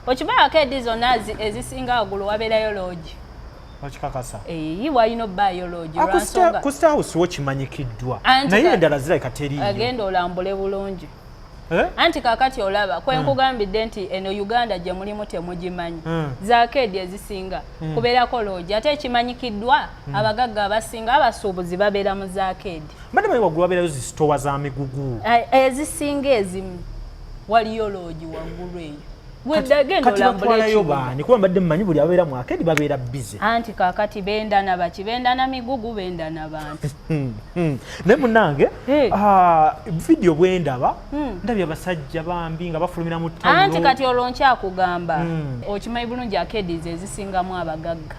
Okimanyi arcade zonna ezisinga waggulu wabeerayo loogi. Okikakasa? Eyi, walina obbaayo loogi. Ah, lwansonga ku Star House wo kimanyikiddwa, Anti naye endala zirabika teriiyo. Agenda olambule bulungi. Eh? Anti kakati olaba kwenkugambidde nti eno Uganda gye mulimu temugimanyi. Za arcade ezisinga kubeerako loogi, ate ekimanyikiddwa abagagga abasinga, abasuubuzi babeera mu za arcade. Mbadde manyi waggulu wabeerayo zi sitowa za migugu. Ezisinga ezimu waliyo loogi waggulu eyo. Gwedda genda Kati olambule batwalayo ekibuga. baani? Kuba mbadde mmanyi buli ababeera mu arcade babeera busy. Anti kakati benda na baki? Benda na migugu, benda na bantu. Naye munange, Hey. ah, vidiyo bwendaba, ndabye abasajja bambi nga bafulumira mu Anti tawulo. Kati olwo nkyakugamba, okimanyi bulungi arcades ezisingamu abagagga.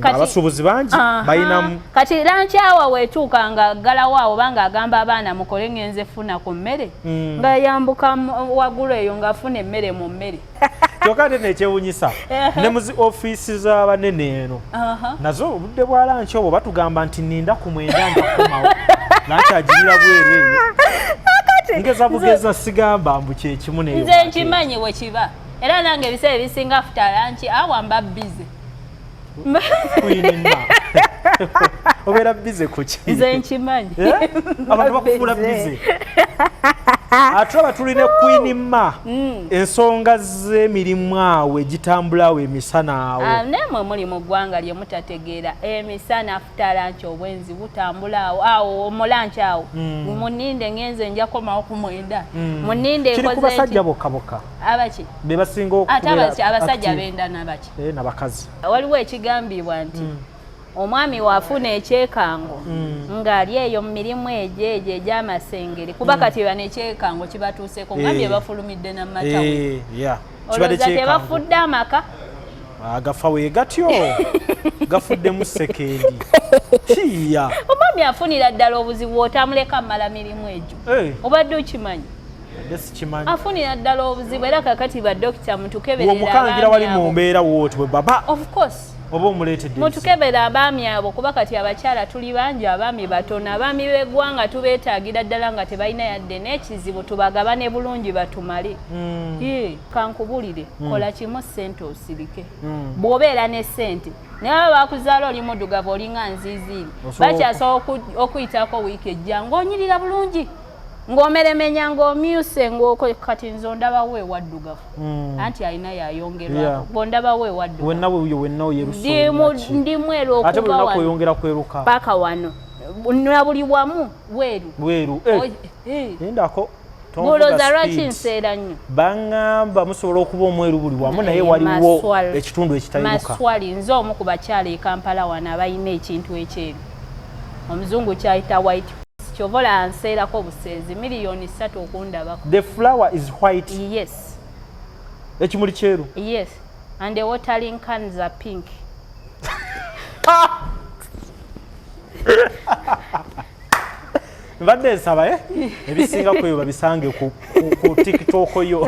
Abasuubuzi bangi balinamu. Kati lunch hour wetuuka nga ggalawo awo, oba ng'agamba abaana mukole ngenze funa ku mmere, nga yambuka waggulu eyo ng'afuna emmere mu mmere. Kyokka ate nekyewunyisa, ne mu zi ofiisi z'abanene eno nazo obudde bwa lunch obwo batugamba nti ninda ku 9 nja kukomawo. Lunch agirira bweru eyo. Ngeza bugeza, sigamba mbu kyekimu neyo. Nze nkimanyi bwe kiba, era nange ebiseera ebisinga after lunch awa mba busy. Queen Ma. Obeera busy ku ki? Nze nkimanyi. Eh? Abantu bakufuula busy. Ate oba tulina Queen Ma, ensonga z'emirimu awo egitambula awo emisana awo. Ah, naye mwe muli mu ggwanga lye mutategeera. Emisana after lunch obwenzi butambula awo awo mu lunch awo. Muninde ngenze, nja komawo ku 9, muninde. Kiri ku nkoze basajja nti bokka bokka abaki? Be basinga Ate okubeera abasajja active. benda nabaki? Eh, nabakazi. Waliwo ekigambibwa nti omwami waafuna ekyekango ng'ali eyo mu mirimu egyo egy'amasengere, kuba kati bano ekyekango kibatuuseko nga bye bafulumidde namatawe. Eh, yeah. Kibadde Olowooza kyekango. tebafudde amaka? Agafa we gatyo gafuddemu sekendi kiya. Omwami afunira ddala obuzibu otamuleka mmala mirimu egyo. Eh. Obadde okimanyi? Ate sikimanyi. Afunira ddala obuzibu, era kakati badokita mutukeberera Womukangira wali abaami mu abo. mbeera wooti bwe baba Of course. oba omuleetedde ebizibu. Mutukebera abaami abo, kuba kati abakyala tuli bangi, abaami batono. Abaami b'eggwanga tubeetaagira ddala nga tebalina yadde n'ekizibu, tubagabane bulungi batumale. Ye, kankubulire, kola kimu, ssente osirike. Bw'obeera ne ssente, naye baba bakuzaala oli muddugavu, olinga nziiziiri, bakyasobola okuyitako wiiki ejja ng'onyirira bulungi, ng'omeremenya, ng'omyuse, ng'oko. Kati nze ondabawo ewaddugavu, anti alina yayongerwako. Bw'ondabawo ewaddugavu, Wenna wuyo, wenna ndi mweru ate buli okuva lunaku wano oyongera kweruka. Paka wano na buli wamu bweru. Bweru, eh. Eh. Lindako, tonvuga Ng'olowooza lwaki speed. nseera nnyo? Baŋŋamba musobola okuba omweru buli wamu, naye waliwo ekitundu ekitayiruka. Maswali, nze omu ku bakyala e Kampala wano abalina ekintu ekyeru omuzungu kyayita white. Kyova olaba nseerako buseezi, 3 miliyoni okundabako. The flower is white? Yes. Ekimuli kyeru? Yes, and the watering cans are pink. Mbadde nsaba, eh? Ebisinga kweyo babisange ku TikTok yo.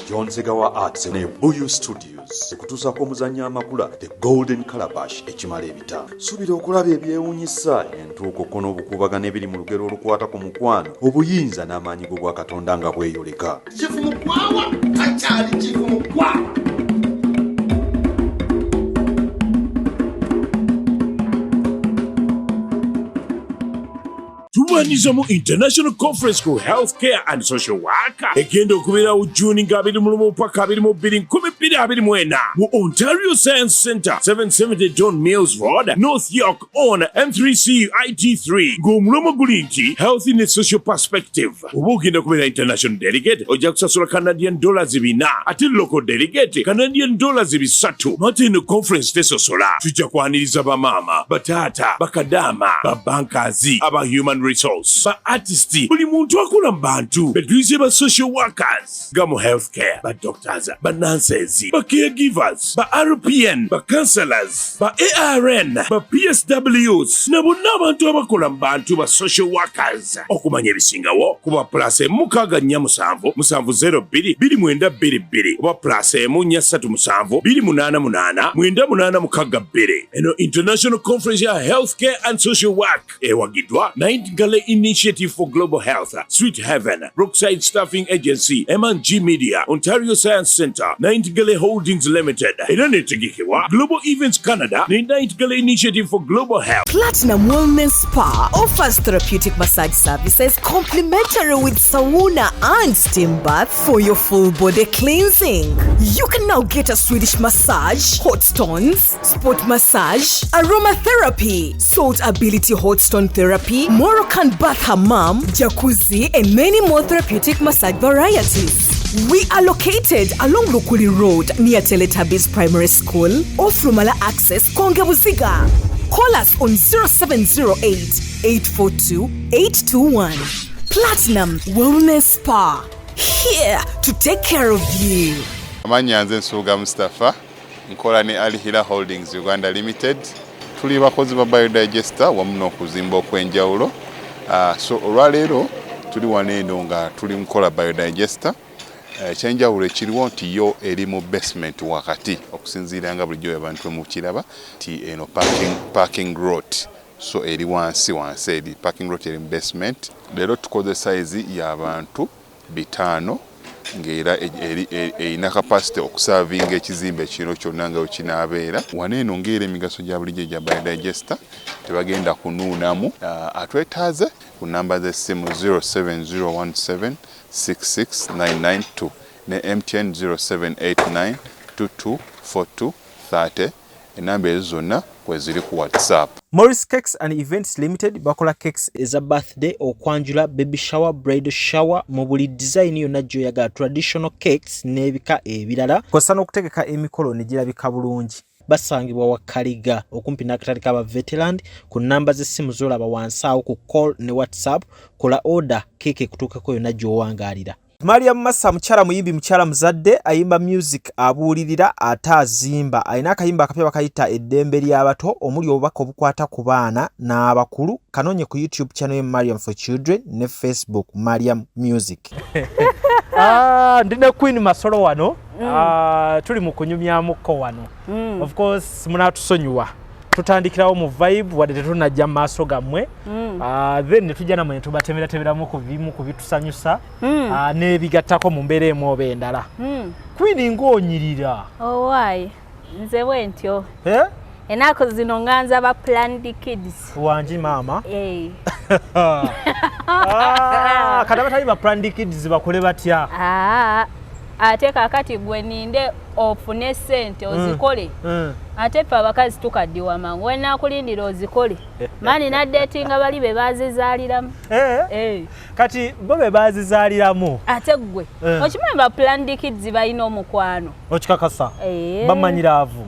John Segawa Arts ne Buyu Studios ekutuusaako omuzannyo amakula, The Golden Calabash, ekimala ebita. Suubira okulaba ebyewunyisa, entuukoko n'obukuubagano ebiri mu lugero olukwata ku mukwano, obuyinza n'amaanyi g'obwakatonda nga bweyoleka. Kifu mukwawa takyali kifu mukwawa. Tubaniriza mu International Conference ku Healthcare and Social Work egenda okubeerawo Juni nga 21 paka 22 2024 mu Ontario Science Center, 770 Don Mills Road, North York on M3C IT3, ng'omulomo guli nti Health in a Social Perspective. Oba ogenda kubeera international delegate, ojja kusasula Canadian dollars 400, ate local delegate Canadian dollars 300. Ate eno conference tesosola. Tujja kwaniriza bamaama, bataata, bakadaama, babankazi, aba human resource, ba artist, buli muntu akola mu bantu. Betuyise ba social workers nga mu healthcare, ba doctors, ba nurses, ba caregivers, ba RPN, ba counselors, ba ARN, ba PSWs na bonna abantu abakola mu bantu, ba social workers. Okumanya ebisingawo kuba +1 647 702 2922 oba +1 437 288 9862. Eno International Conference ya Healthcare and Social Work ewagiddwa Nightingale. Nightingale Initiative for Global Health, Sweet Heaven, Brookside Staffing Agency, M&G Media, Ontario Science Centre, Nightingale Holdings Limited, era netegekebwa Global Events Canada ne Nightingale Initiative for Global Health. Platinum Wellness Spa offers therapeutic massage services complimentary with sauna and steam bath for your full body cleansing. You can now get a Swedish massage, hot stones, sport massage, aromatherapy, salt ability hot stone therapy, Moroccan bath hammam, jacuzzi, and many more therapeutic massage varieties. We are located along Lukuli Road near Teletubbies Primary School, off Lumala Access, Konge Buziga. Call us on 0708 842 821. Platinum Wellness Spa. Here to take care of you. Amannya nze Nsubuga Mustapha, nkola ne Al Hila Holdings Uganda Limited. Tuli bakozi ba biodigester wamu n'okuzimba okw'enjawulo. So olwaleero tuli wano eno nga tuli mukola biodigester. Ekyenjawulo ekiriwo nti yo eri mu basement wakati, okusinziira nga bulijjo abantu mukiraba nti eno parking lot, so eri wansi wansi, eri parking lot, eri mu basement. Leero tukoze size y'abantu 500, ng'era erina capacity okuservinga ekizimbe kino kyonna nga wekinaabeera. Wano eno ng'era emigaso gya bulijjo egya biodigester, tebagenda kunuunamu. Atwetaaze ku namba z'essimu 07017 66992 ne MTN 0789 224230. Enamba ezo zonna kweziri ku WhatsApp. Morris Cakes and Events Limited bakola cakes eza birthday, okwanjula, baby shower, bridal shower, mu buli design yonna gy'oyagala, traditional cakes n'ebika ebirala, kw'ossa n'okutegeka emikolo ne girabika bulungi. Basangibwa Wakaliga okumpi n'akatale k'aba Veteran. Ku namba z'essimu z'olaba wansi awo ku call ne WhatsApp, kola order, keeke ekutuukako yonna gy'owangaalira. Mariam Massa mukyala muyimbi, mukyala muzadde, ayimba music, abuulirira ate azimba. Alina akayimba akapya bakayita Eddembe ly'Abato, omuli obubaka obukwata ku baana n'abakulu. Kanoonye ku YouTube channel ye Mariam for Children ne Facebook Mariam Music. Ndi ne Queen Masolo wano. Tuli mu kunyumyamukko wano. Of course munatusonyiwa, tutandikirawo mu vibe wadde tetunajja mu maaso gammwe. Then ne tujja nammwe ne tubatemeratemeramu ku bimu ku bitusanyusa n'ebigattako mu mbeera emu oba endala. Queen, ng'onyirira. Owaayi, nze bwe ntyo. Eh? Ennaku zino nganza ba planned kids. Wangi maama. Eh. Kati abatali ba planned kids bakole batya? Ate kakati gwe ninde ofune sente ozikole. Ate ffe abakazi tukaddiwa mangu, wenaakulindira ozikole maani naddeetinga bali be bazizaaliramu. Eh? Eh. Kati bo be bazizaaliramu. Ate gwe okimanyi ba planned kids balina omukwano. Okikakasa? Eh. Bamanyiraavu?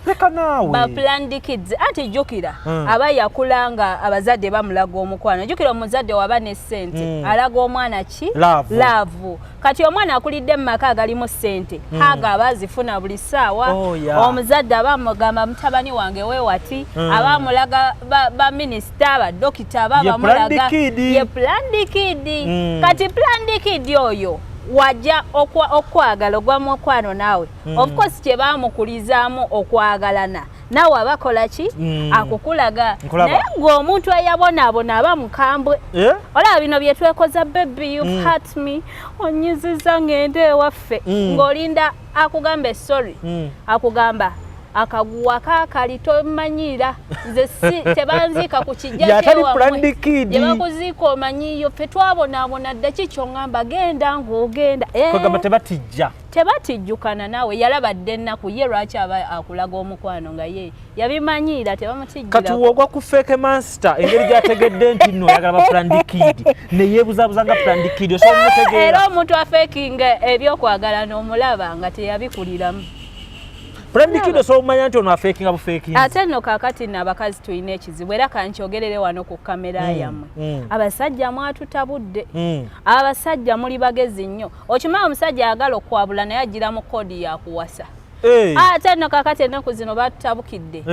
Leka naawe. Ba planned kids ati jjukira aba yakula nga abazadde bamulaga omukwano. Jjukira omuzadde waba ne ssente alaga omwana ki? Love. Love. Kati omwana akulidde mu maka agalimu ssente, haga aba azifuna buli ssaawa. Oh, yeah. Omuzadde aba amugamba, "Mutabani wange, weewati." Aba amulaga baminisita, badokita, aba Ye bamulaga. planned kid. Ye planned kid. Kati planned kid oyo wajja okwagala ogwa mukwano naawe. Of course kye baamukulizaamu okwagalana naawe, abakola ki? Akukulaga. Nkulaba. Naye gwe omuntu eyabonaabona aba mukambwe. Eh? Olaba bino bye twekoza, "Baby, you hurt me, onyiziza, ngende ewaffe." Ng'olinda akugambe sorry. Akugamba akaguwa kaakali, tomanyiira, nze si tebanziika ku kijja Yatali kyewammwe. planned kid. Gye bakuziika omanyiyo, ffe twabonaabona dda, kikyoŋŋamba genda ng'ogenda. Eh, Kwegamba tebatijja. Tebatijjukana naawe, yalaba dda ennaku ye, lwaki aba akulaga omukwano nga ye yabimanyiira? Kati Tebamutijjirako. wogwa ku fake master, engeri gyategedde nti nno oyagala ba planned kid ne yeebuzaabuza nga planned kid, osobola Era omutegeera? omuntu afeekinga ebyokwagala n'omulaba nga teyabikuliramu. Planned kid osobola omumanya nti ono afeekinga bufeekinzi? Ate nno kaakati nno abakazi tulina ekizibu, era kankyogerere wano ku kamera yammwe. Abasajja mwatutabudde. Abasajja muli bagezi nnyo. Okimanyi omusajja ayagala okwabula naye agira mu code yakuwasa. Ate nno kakati ennaku zino batutabukidde.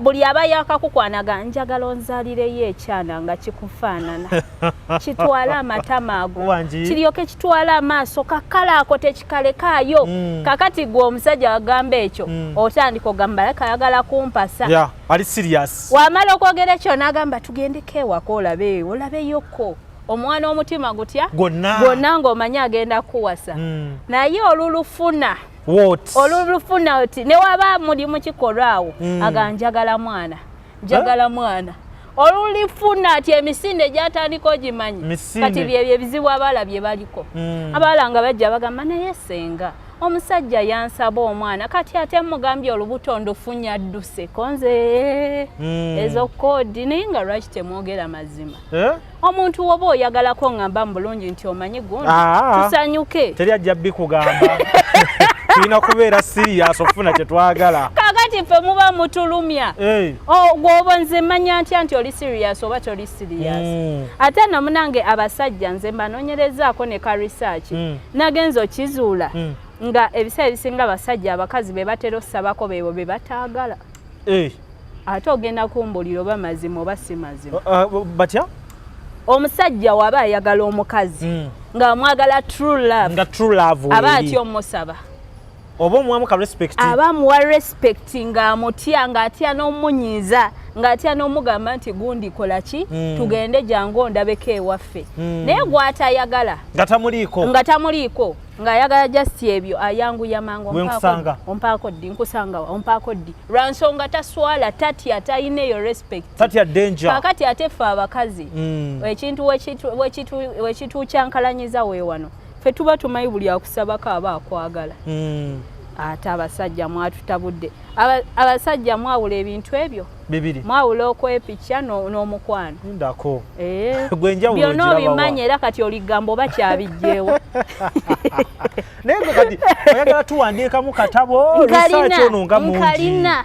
Buli aba yakakukwanaga, njagala onzaalireyo ekyana nga kikufaanana, kitwale amatama ago, Wangi. kiryoke kitwale amaaso, kakala ako tekikalekaayo. Kakati gwe omusajja wagamba ekyo, otandika ogamba leka ayagala kumpasa. Yeah, ali serious. Wamala okwogera ekyo n'agamba tugendeko ewaka olabe, olabeyoko omwana, omutima gutya? Gwonna. Gwonna ng'omanyi agenda kuwasa. Naye olulufuna, What? olulufuna oti newaba muli mu kikolwa awo, aga njagala mwana, njagala mwana. Olulifuna ati emisinde gyatandika ogimanyi. Misinde. Kati byebyo ebizibu abaala bye baliko. Abaala nga bajja bagamba, naye senga omusajja yansaba omwana, kati ate mugambye olubuto ndufunye adduse konze. Ezo koodi, naye nga lwaki temwogera mazima? Eh? Omuntu woba oyagalako, ngamba mu bulungi nti omanyi gundi, Ah. tusanyuke. Teri ajja bikugamba, tulina kubeera serious okufuna kye twagala. Kakati ffe muba mutulumya. Oh, gwoba nze manya ntya nti oli serious oba toli serious? Ate nno munange abasajja nze mbanoonyerezaako ne ka research, nagenza okizuula nga ebiseera ebisinga abasajja abakazi be batera osabako beebo be bataagala. Ate ogenda kumbulira oba mazima oba si mazima. Batya? Omusajja waba ayagala omukazi, ng'amwagala true love, nga true love aba weeri. atya omusaba? Oba omuwamu ka respect. Aba amuwa respect, ng'amutya, ng'atya n'omunyiiza, ng'atya n'omugamba nti gundi kola ki, tugende, jangu ondabeko ewaffe. Naye gw'atayagala, nga tamuliiko, nga tamuliiko, ng'ayagala just ebyo, ayanguya mangu. Bwe nkusanga. Ompaako ddi? Nkusanga wa? Ompaako ddi? Lwa nsonga taswala, tatya, talina eyo respect. Tatya danger. Kaakati ate ffe abakazi, ekintu wekitukyankalanyiza weewano, ffe tuba tumanyi buli akusabako aba akwagala. Ate abasajja mwatutabudde. Abasajja mwawula ebintu ebyo bibiri. Mwawula okwepicha n'omukwano. Ndako. Eh. Gwe enjawulo Byonna ogiraba wa? obimanyi, era kati oligamba oba kyabijjeewo. Naye gwe kati oyagala tuwandiikamu katabo, research ono nga mungi. Nkalina.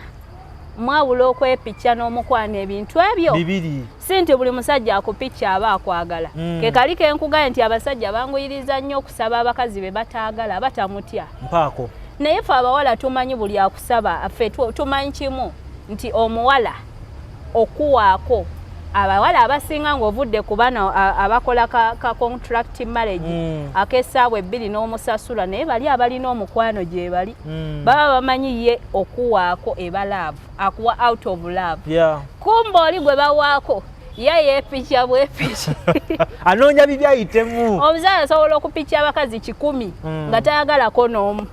Mwawula okwepicha n'omukwano, ebintu ebyo bibiri. Si nti buli musajja akupicha aba akwagala. Ke kali kenkugaye nti abasajja banguyiriza nnyo okusaba abakazi be bataagala, abatamutya. Mpaako. Naye ffe abawala tumanyi buli akusaba, ffe tumanyi kimu nti omuwala okuwaako, abawala abasinga ng'ovudde ku bano abakola ka contract marriage ak'essaawa 2 n'omusasula, naye bali abalina omukwano gye bali, baba bamanyi ye okuwaako eba love, akuwa out of love. Kumba oli gwe bawaako ye yeepicha bwepicha. Anoonya bibi ayitemu. Omuzaala asobola okupicha abakazi 100 nga tayagalako n'omu,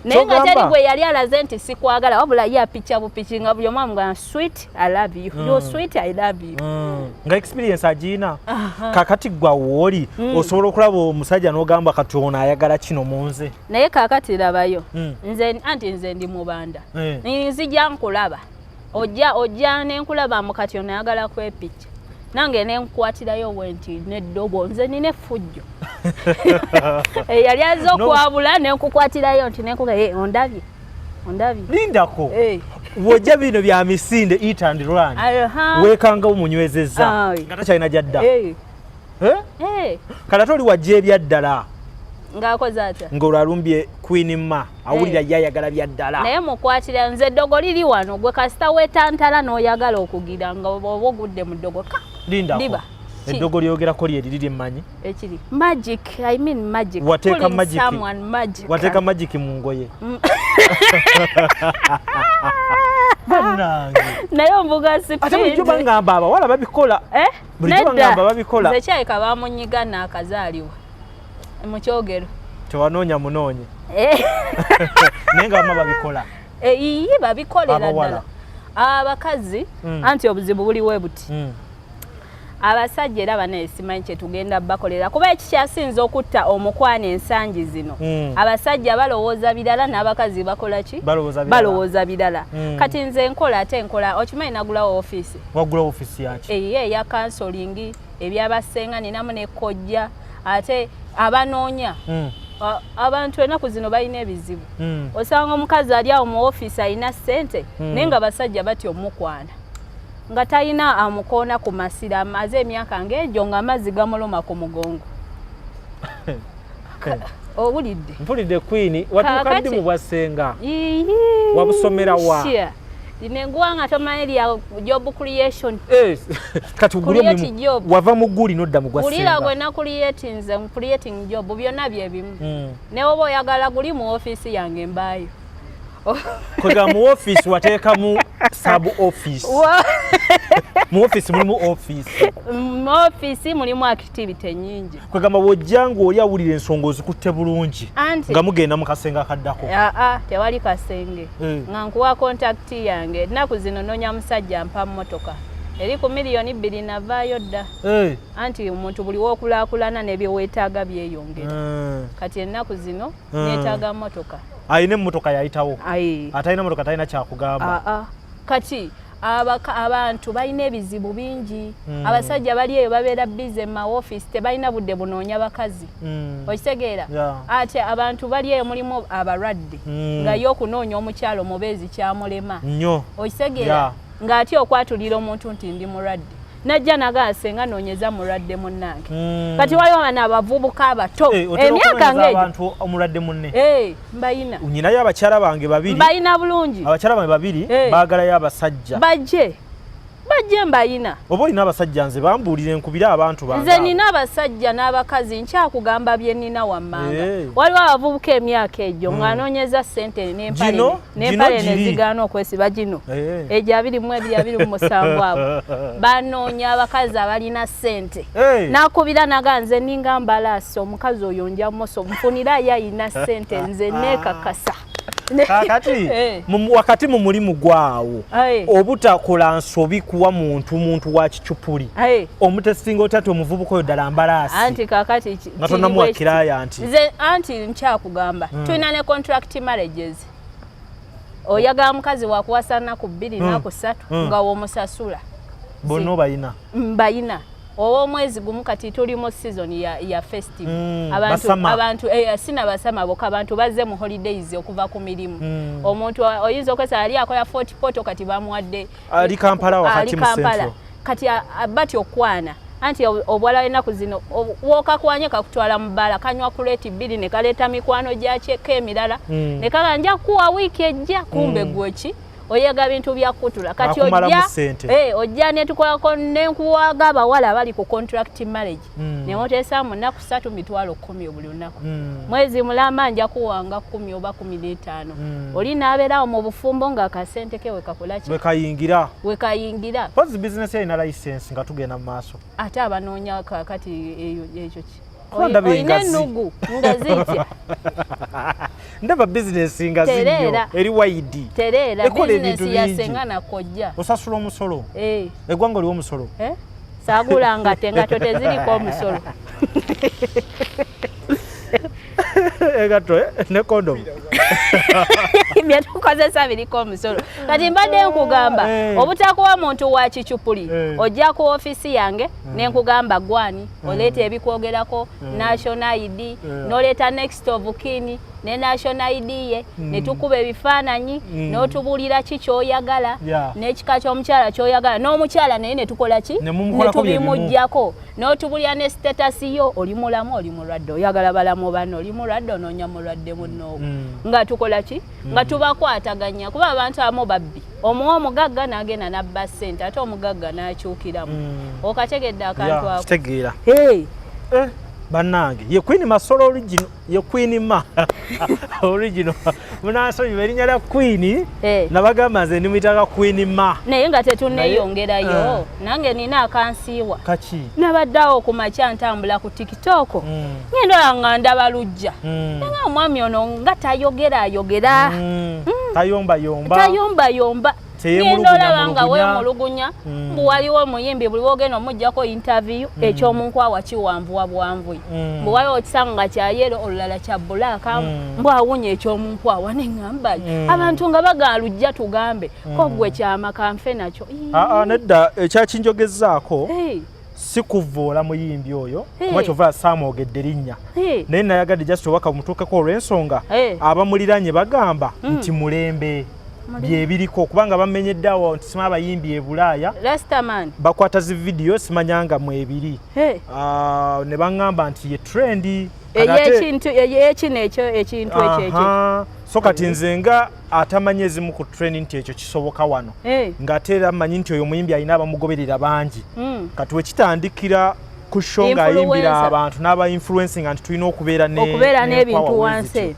naye nga Ky'ogamba? teri gwe yali alaze nti sikwagala, wabula ye apicha bupichi nga buli omu amugamba, "Sweet, I love you. You sweet, I love you." Nga experience agiina. Kakati gwa wooli osobola okulaba omusajja n'ogamba kati ono ayagala kino mu nze. Naye kaakati labayo, nze anti nze ndi mubanda. Nzija nkulaba, ojja nenkulaba mu kati ono ayagala kwepicha nange, nenkukwatirayo bwe nti neddobo, nze nina effujjo. Eh, yali azze okwabula, nenkukwatirayo nti nenkuga, "Eh, ondabye, ondabye." Lindako. Eh. Wojja bino bya misinde, hit and run, weekanga omunywezezza nga takyalina gyadda. Eh. Eh? Eh, Kale ate oli wajja ebyaddala ng'akoze atya? Ng'olwalumbye Queen Ma, awulira Eh. ye ayagala byaddala. Naye mukwatira nze eddogo liri wano, gwe kasita weetantala n'oyagala okugira nga oba ogudde mu ddogo ka Lindako. Liba. Eddogo lyogerako lyeri liri mmanyi. Ekiri magic, I mean magic. Wateeka Pulling magic. someone magic. Wateeka magic mu ngoye. Bannange. Naye ombuga Ate bulijjo speed. bangamba abawala babikola. Eh? Bulijjo Nedda. bangamba babikola. Nze kyaleka bamunyiga naakazaalibwa mu kyogero. Tewanoonya munoonye. Eh, naye nga bama babikola. Eh, iyi babikolera Abawala. ddala abakazi. Anti obuzibu buliwe buti, abasajja era banaye simanyi kyetugenda bakolera, kuba ekikyasinza okutta omukwano ensangi zino, abasajja balowooza birala n'abakazi bakola ki? Balowooza birala. Balowooza birala. Kati nze nkola, ate nkola, okimanyi nagulawo ofiisi. Wagula ofiisi yaki? Eyiye eya counseling, ebyabasenga, ninamu nekojja ate abanoonya. Abantu ennaku zino balina ebizibu. Osanga omukazi ali awo mu ofiisi alina ssente, naye nga basajja batya omukwana, nga talina amukoona ku masira, amaze emyaka ng'egyo ng'amazzi gamuluma ku mugongo. Owulidde? Mpulidde, Queen. Watuuka ddi Kaakati- mu bwassenga? Iiii. Wabusomera wa? Shia. Lino eggwanga tomanyi lya job creation. Eh, kati oguli Create omulimu job. wava mu guli nodda mu gwa Wulira, ssenga. gwe nakuliyetinze, creating job, byonna bye bimu. Ne woba oyagala guli mu ofiisi yange, mbaayo. Kwega mu ofiisi wateekamu sub office? Mu ofiisi mulimu ofiisi? Mu ofiisi mulimu activity nyingi. Kwegamba bw'ojja ng'oli awulira ensonga ozikutte bulungi, Anti nga mugenda mu kasenge akaddako. Aa, tewali kasenge. Nga nkuwa contact yange. Ennaku zino nonya musajja mpa mmotoka eri ku miliyoni 2, navaayo dda. Anti omuntu buli wookulaakulana n'ebyeweetaaga byeyongera. Kati ennaku zino neetaaga mmotoka. Alina emmotoka yayitawo. Ayi. Atalina motoka talina kyakugamba. Aa, kati abantu balina ebizibu bingi. Abasajja bali eyo babeera busy mu maofiisi, tebalina budde bunoonya bakazi. Okitegeera? Yeah. Ate abantu bali eyo mulimu abalwadde, nga ye okunoonya omukyalo mubeezi kyamulema. Nnyo. Okitegeera? Ng'ate okwatulira omuntu nti ndi mulwadde, najja nagaa senga noonyeza mulwadde munnange. Kati waliwo bano abavubuka abato, Eh, otera emyaka okunoonyeza ng'egyo. abantu omulwadde munne? Eh, mbayina. Nyinayo abakyala bange babiri. Mbayina bulungi. Abakyala bange babiri baagalayo abasajja. Bajje, bajje, mbayina. Oba olina abasajja, nze bambuulire nkubire abantu bange Nze abo. nina abasajja n'abakazi, nkyakugamba bye nina wammanga. Waliwo abavubuka emyaka egyo ng'anoonyeza ssente n'empale Gino? n'empale Gino giri. nezigaana okwesiba gino. Egyo 22, 27, abo banoonya abakazi abalina ssente. Nakubira naga nze ninga mbalaasi, omukazi oyo nja muso nfunira ayina ssente, nze neekakasa. Kaakati wakati mu mulimu gwawo, obutakola nsobi kuwa muntu wa kicupuli, omutesitinga otya ti omuvubuka oyo ddala mbalaasi? Anti kakati Nga kiri tonnamuwa bwe kiti. client. Nze anti nkyakugamba, tulina ne contract marriages. Oyagala mukazi wakuwasa nnaku 2, naku 3, nga womusasula. Bonna obayina? Mbayina. Ow'omwezi gumu. Kati tuli mu season ya festive. Abantu Basama. abantu sina basama bokka, abantu bazze mu holidays okuva ku mirimu. Omuntu oyinza okwesa ali akola Fort Portal, kati bamuwadde Ali Kampala wakati ali mu Kampala. Central. Kati batya okwana, anti obwala ennaku zino wookakwanye kakutwala mu bbaala, kanywa crate 2 ne kaleeta mikwano gyakyeko emirala, ne kaga nja kuwa wiiki ejja, kumbe gwe ki oyega bintu bya kutula. Kati Akumalamu ojja ssente. Ojja netukolako nenkuwaga abawala abali ku contract marriage, nemuteesa mu nnaku 3, 100,000 buli lunaku, mwezi mulamba nja kuwanga 10 oba 15. Oli n'abeerawo mu bufumbo ng'akasente ke wekakolaki? Wekayingira. Wekayingira. Pozi bizinesi erina license nga tugenda mu maaso. Ate abanoonya kakati eyo ekyo ki? Kuba ndaba Olina engazi. ennugu nga zitya? Ndaba bizinesi nga zinyo Tereera. eri wide. Tereera. Ekola ebintu Bizinesi ya bingi. senga nakojja. Osasula omusolo? Eh, Eggwanga oliwo omusolo? Eh? Saagula ngate, engatto teziriko omusolo. Engatto, ne kondomu. Byetukozesa biriko omusolo. Kati mbadde nkugamba, obutakuwa muntu wa kicupuli, ojja ku ofiisi yange nenkugamba gwani, oleeta ebikwogerako, national ID, noleeta next of kin ne national ID ye, ne tukuba ebifaananyi, n'otubuulira ki kyoyagala n'ekika ky'omukyala kyoyagala, n'omukyala naye ne tukola ki, Ne mumukolako bye bimu. tubimuggyako, n'otubuulira ne status yo, oli mulamu, oli mulwadde, oyagala balamu banno, oli mulwadde, onoonya mulwadde munnoowo, nga tukola ki, nga tubakwataganya, kuba abantu abamu babbi. Omuwa omugagga n'agenda n'abba ssente, ate omugagga n'akyukiramu. Okategedde akantu Yeah, ako? kitegeera. Hey. Eh, bannange, ye Queen Masolo original, ye Queen Ma original. Munansonyiwa erinnya lya Queen. Nabagamba nze ndimuyitanga Queen Ma. Naye nga tetuneeyongerayo, Naye, nange nina akansiiwa. Kaki? Nabaddeawo ku makya ntambula ku TikTok, ngenda nga ndaba Lujja, nga omwami ono nga tayogera ayogera. Tayombayomba. Tayombayomba. Teyemulugunya, Ngenda olaba nga mulugunya. weemulugunya, mbu waliwo omuyimbi buli wogenda omugjako interview, ekyomunkwawa kiwanvuwa bwanvuyi, mbu waliwo okisanga nga kya yellow, olulala kya black, mbu awunya ekyomunkwawa. Neŋŋamba, abantu nga bagaa Lujja, tugambe ko gwe kyama kanfe nakyo. Aa, nedda, ekyakinjogezaako Hey, si kuvvoola muyimbi oyo, Hey. kuba kyova saamwogedde linnya, hey. naye nayagadde just obaka bumutuukeko olw'ensonga Hey. abamuliranye bagamba nti mulembe byebiriko, kubanga bamenyedde awo nti sima abayimbi e Bulaaya Rastaman. bakwata zi vidiyo, simanyanga mwebiri. Hey. Ah, ne baŋŋamba nti ye trend. Eyekintu eyekino ekyo ekintu ekyo ekyo. So kati nze nga atamanyi ezimu ku trend nti ekyo kisoboka wano, ng'ate era mmanyi nti oyo omuyimbi alina abamugoberera bangi. Kati wekitandikira ku show ng'ayimbira abantu n'aba influencinga nti tulina okubeera okubeera n'ebintu wansi.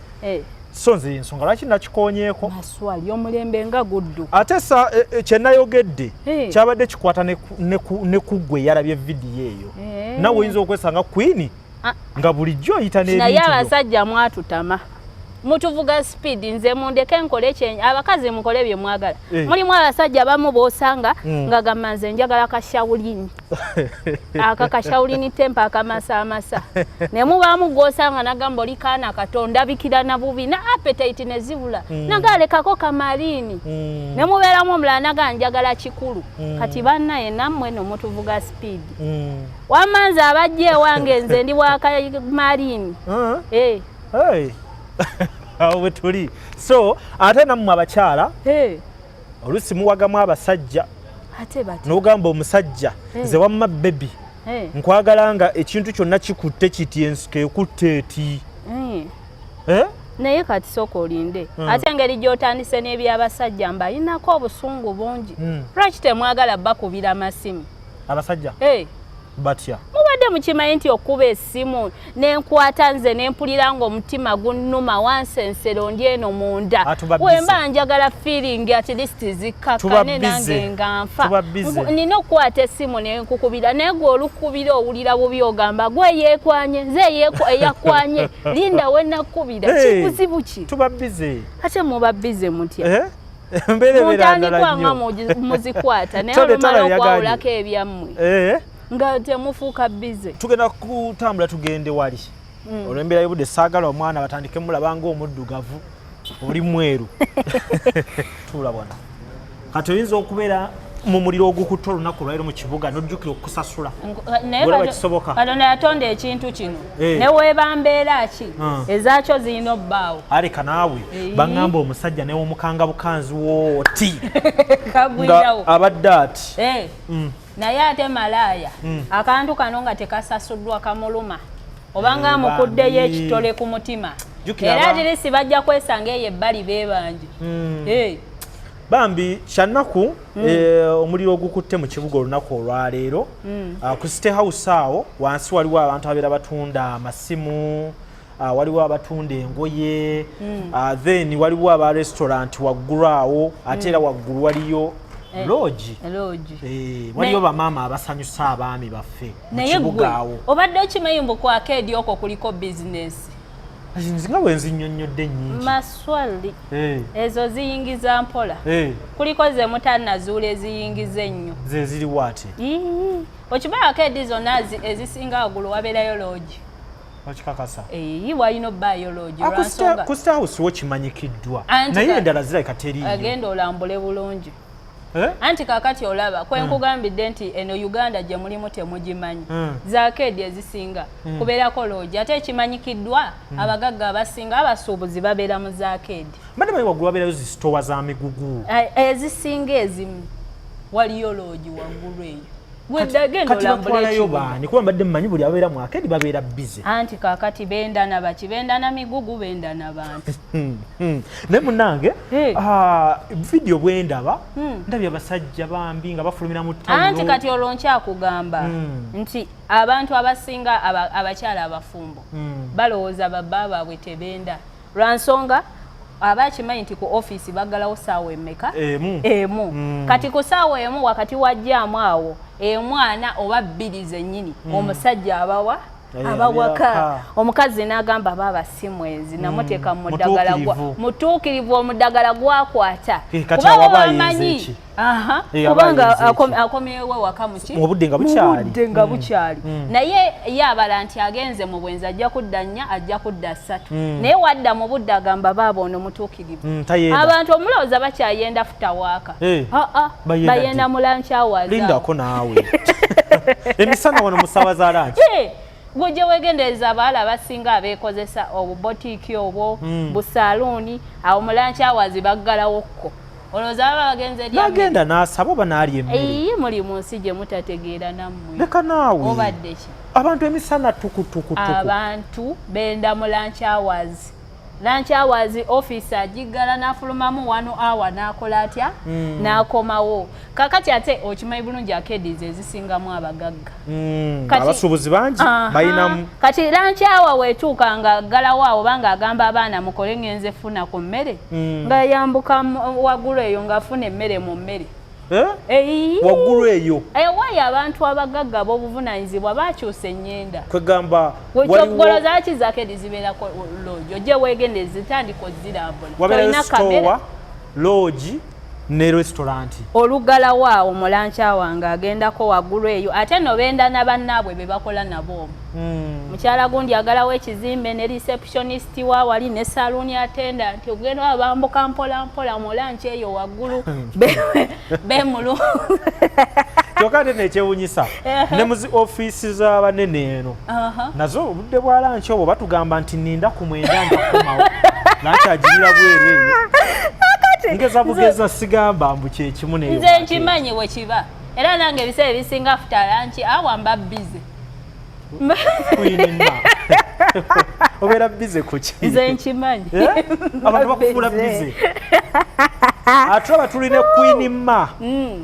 So nze ensonga lwaki nakikonyeeko. Maswali omulembe nga guddu. Ate sa kye nayogedde kyabadde kikwata ne ku ggwe eyalabye vidiyo eyo. Nawe oyinza okwesanga Queen nga bulijjo oyita n'ebintu. Naye abasajja mwatutama. Mutuvuga speed, nze mundeke nkole kye abakazi mukole bye mwagala. Mulimu abasajja abamu b'osanga nga gamba nze njagala kashawulini. Aka kashawulini tempa akamasamasa. Ne mubaamu gw'osanga nagamba oli kaana katonda bikira na bubi na appetite ne zibula. Nagalekako kamarini. Ne mubeeramu omulala naga njagala kikulu. Kati bannaye nammwe no mutuvuga speed. Wamma nze abajja ewange nze ndi wa kamarini. Hey. Awo bwe tuli. So ate nammwe abakyala oluusi muwagamu abasajja n'ogamba omusajja nze wamma baby nkwagala nga ekintu kyonna kikutte kiti ensiko ekutte eti. Naye kati sooka olinde. Ate engeri gy'otandise n'ebyabasajja mbalinako obusungu bungi. Lwaki temwagala bakubira masimu? Abasajja? Batya. Mubadde mukimanyi nti okuba essimu nenkwata nze nempulira ng'omutima gunnuma wansensero ndi eno munda. Wemba njagala feeling at least zikkakkane nange nga nfa. Nina okukwata essimu nenkukubira naye gwe olukubira owulira bubi ogamba gwe yeekwanye nze eyakwanye linda we nakkubira. Kikuzibu ki? Tuba busy. Ate muba busy mutya? Mutandikwa nga muzikwata naye olumala okwawulako ebyammwe. Nga temufuuka busy. Tugenda kutambula tugende wali. Olw'embeera y'obudde saagala omwana batandike mulaba ng'omuddugavu oli mweru. Tuula bwana. Kati oyinza okubeera mu muliro ogukutta olunaku olwaleero mu kibuga n'ojjukira okukusasula. Olaba kisoboka. Katonda yatonda ekintu kino. Ne weeba mbeera ki ezaakyo zirina obbaawo. Aleka naawe baŋŋamba omusajja ne womukanga bukanzi wooti. Nga abadde ati. Naye ate malaaya akantu kano nga tekasasuddwa kamuluma obanga amukuddeyo ekitole ku mutima era atirisi bajja kwesanga eyo ebbali beebanje. Bambi kyannaku omuliro ogukutte mu kibuga olunaku olwaleero. Ku State House awo wansi waliwo abantu abeera batunda amasimu, waliwo abatunda engoye, then waliwo aba restaurant waggulu awo, ate era waggulu waliyo lodge. Waliyo bamaama abasanyusa abaami baffe mu kibuga awo. Obadde okimanyi mbu ku arcade okwo kuliko bizinesi? Nze nga bwe nzinnyonnyodde nnyingi. Maswali ezo ziyingiza mpola. Kuliko ze mutannazuula eziyingiza ennyo. Ze ziriwo ate? Okimanyi arcade zonna ezisinga waggulu wabeerayo lodge. Okikakasa? Walina obbaayo lodge. Ku State House wo kimanyikiddwa. Naye endala zirabika teriiyo. Agenda olambule bulungi. Anti kakati olaba kwe nkugambidde nti eno Uganda gye mulimu temugimanyi. Za arcade ezisinga kubeerako lodge ate ekimanyikiddwa abagagga abasinga abasuubuzi babeera mu za arcade. Mbadde manyi waggulu wabeerayo zi store za migugu. Ezisinga ezimu waliyo lodge waggulu eyo. Kati batwalayo baani? Kuba mbadde mmanyi buli ababeera mu arcade babeera busy. Anti kaakati benda na baki? Benda na migugu, benda na bantu. Naye munnange vidiyo bwe ndaba ndabye abasajja bambi nga bafulumira mu ttawulo. Anti kati olwo nkyakugamba nti abantu abasinga abakyala abafumbo balowooza babba baabwe tebenda. Lwa nsonga aba akimanyi nti ku ofiisi baggalawo ssaawa emmeka? Emu. Kati ku ssaawa emu wakati wa jjaamu awo emwana oba bbiri zennyini omusajja abawa abawaka. Omukazi n'agamba baaba si mwenzi namuteeka mu ddagala mutuukirivu omuddagala gwakwata. Kuba bamanyi kubanga akomyewo waka muki mu budde nga bukyali. Naye ye abala nti agenze mu bwenzi ajja kudda nnya ajja kudda ssatu. Naye wadda mu budde agamba baaba ono mutuukirivu. Abantu omulowooza bakyayenda futawaaka. Bayenda mu lunch hours. Lindako naawe. Emisana wano mu ssaawa za lunch. Gwe weegendereza abawala abasinga abeekozesa obubotiiki obwo busaaluuni awo mu lunch hours baggalawokko. Olowooza baba bagenze eri Amerika? N'agenda n'asaba oba n'alya emmere. Eyi, muli mu nsi gye mutategeera nammwe. Leka naawe. Obadde ki? Abantu emisana tukutukutuku. Abantu benda mu lunch hours. Lunch hours office agiggala n'afulumamu 1 hour n'akola atya? N'akomawo. Kakati ate okimanyi bulungi arcades ezisingamu abagagga. Abasuubuzi bangi balinamu. Kati lunch hour weetuuka nga aggalawo awo, oba ng'agamba abaana mukole ngenze funa ku mmere, nga yambuka waggulu eyo ng'afuna emmere mu mmere. Eh? Eyi. Waggulu eyo. Ewaayo abantu abagagga ab'obuvunaanyizibwa bakyusa ennyenda. Kwegamba Wekyoggoloza ki arcade zibeerako lodge, ojje weegendeze, zitandika ozirambula. Wabeerayo Tolina kamera. store, lodge ne restaurant. Olugalawo awo mu lunch hour ng'agendako waggulu eyo, ate no benda na bannaabwe be bakola nabo omwo. Mukyala gundi agalawo ekizimbe ne receptionist wa wali ne saloon attendant, ogenda bambuka mpola mpola mu lunch eyo waggulu bemulu. Kyokka ate nekyewunyisa, ne mu zi ofiisi z'abanene eno nazo obudde bwa lunch obwo batugamba nti ninda ku 9 nja kukomawo, lunch agirira bweru eyo. Ngeza bugeza, sigamba mbu kyekimu neyo. Nze nkimanyi bwe kiba, era nange ebiseera ebisinga after lunch awa mba busy. Queen Ma, obeera busy ku ki? Nze nkimanyi. Eh? Abantu bakufuula busy, ate oba tulina Queen Ma,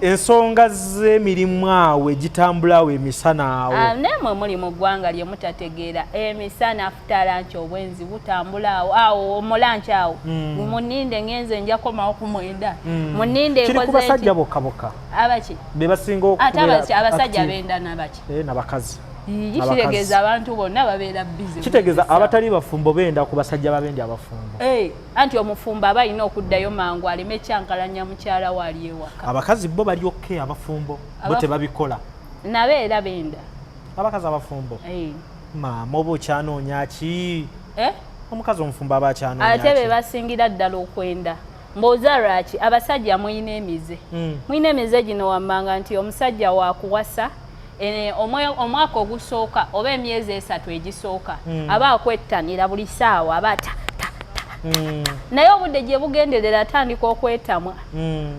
ensonga z'emirimu awo egitambula awo emisana awo. Ah, naye muli mu ggwanga lye mutategeera. Emisana after lunch obwenzi butambula awo awo mu lunch awo. Muninde ngenze, nja komawo ku 9, muninde. Kiri ku Nkoze basajja ki? bokka bokka. Abaki? Be basinga Ate okubeera abasajja active. benda nabaki? Eh, nabakazi. Iyi, Abakazi. kitegeeza abantu bonna babeera busy. Kitegeeza abatali bafumbo benda ku basajja babendi abafumbo. Eh, anti omufumbo aba alina okuddayo mangu aleme kyankalanya mukyala we ali ewaka. Abakazi bo bali okay, abafumbo bo tebabikola. Nabo era benda. Abakazi abafumbo? Eh. Maama, oba okyanoonya ki? Eh? Omukazi omufumbo aba akyanoonya Ate be ki? basingira ddala okwenda. Mbooza lwaki abasajja muyina emize. Muyina emize gino wammanga nti omusajja wakuwasa omwaka ogusooka oba emyezi 3 egisooka aba akwettanira buli ssaawa, aba ta ta ta. Naye obudde gye bugenderera atandika okwetamwa.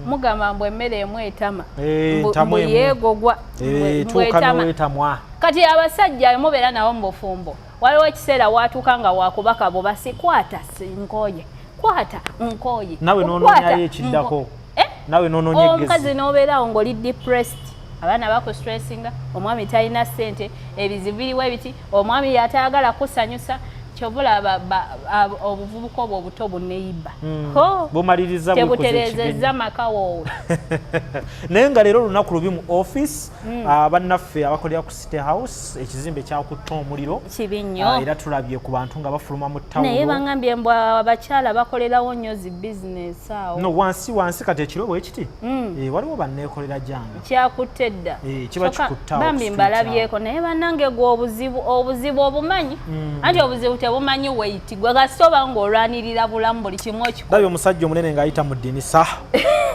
Mugamba mbu emmere emu etama. Eh, ntamu Mbu emu. yeegogwa. Eh, Mbu tuuka etama. n'owetamwa. Kati abasajja mubeera nabo mu bufumbo, waliwo ekiseera watuuka nga wakubaka buba si kwata, si nkooye, kwata nkooye. Nawe Kwata, n'onoonyayo ekiddako. Eh? Nawe n'onoonya Omukazi eggezi. n'obeerawo ng'oli depressed, abaana bakustressinga, omwami talina ssente, ebizibu biriwo ebiti, omwami yatayagala kusanyusa. Kyova olaba obuvubuka obwo obuto buneyiba. Ho! Bumaliriza bukoze Tebutereezezza ekigenyi. maka woowe. Naye nga leero olunaku lubi mu office. Bannaffe abakolera ku City House, ekizimbe kyakutta omuliro. Kibi nnyo. Ah, era tulabye ku bantu nga bafuluma mu Naye tawulo. bangambye mbw abakyala bakolerawo nnyo zi bizinesi awo. No, wansi wansi kati ekiro bwe kiti. Eh, waliwo banneekolera gyange. Kyakutte dda. Eh, kiba Kyokka, kikutte awo ku bambi street. mbalabyeko, naye bannange gwe obuzibu, obuzibu obumanyi, anti obuzibu tebumanyi weight. Gwe kasita oba ng'olwanirira bulamu, buli kimu okikola. Ndabye omusajja omunene ng'ayita mu ddinisa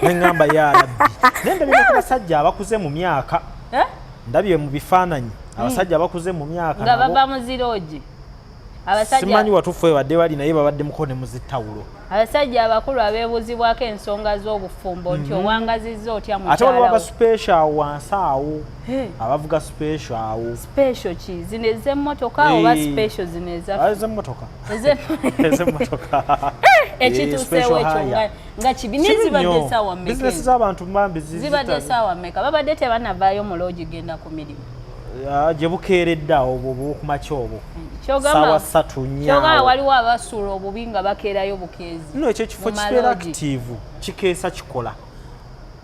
neŋŋamba ya Rabbi, naye ndabye ne ku basajja abakuze mu myaka. Eh? Ndabye mu bifaananyi abasajja abakuze mu myaka Nga nabo. bava mu ziroogi abasajja. Simanyi watuufu we badde bali, naye babadde muko ne muzitawulo. Abasajja abakulu abeebuuzibwako ensonga z'obufumbo nti owangazizza otya Ate waliwo mukyala aba wo? special awo wansi awo. Hey. Abavuga special awo. Special ki? Zino ez'emmotoka oba Eh. special zino ezaffe? Ez'emmotoka. Ez'emmotoka. Ekituuseewo ekyo nga kibi. Naye zibadde essaawa mmeka Bizinesi ezo? z'abantu bambi Zibadde essaawa mmeka? Babadde tebanavaayo mu loogi genda ku mirimu. Ah, gye bukeeredde awo, obwo obwokumakya obwo. Kyogamba Saawa 3 4 kyogamba awo. waliwo abasuula obubi nga bakeerayo bukeezi. No, ekyo ekifo Mu kibeera maloogi. active, kikeesa kikola,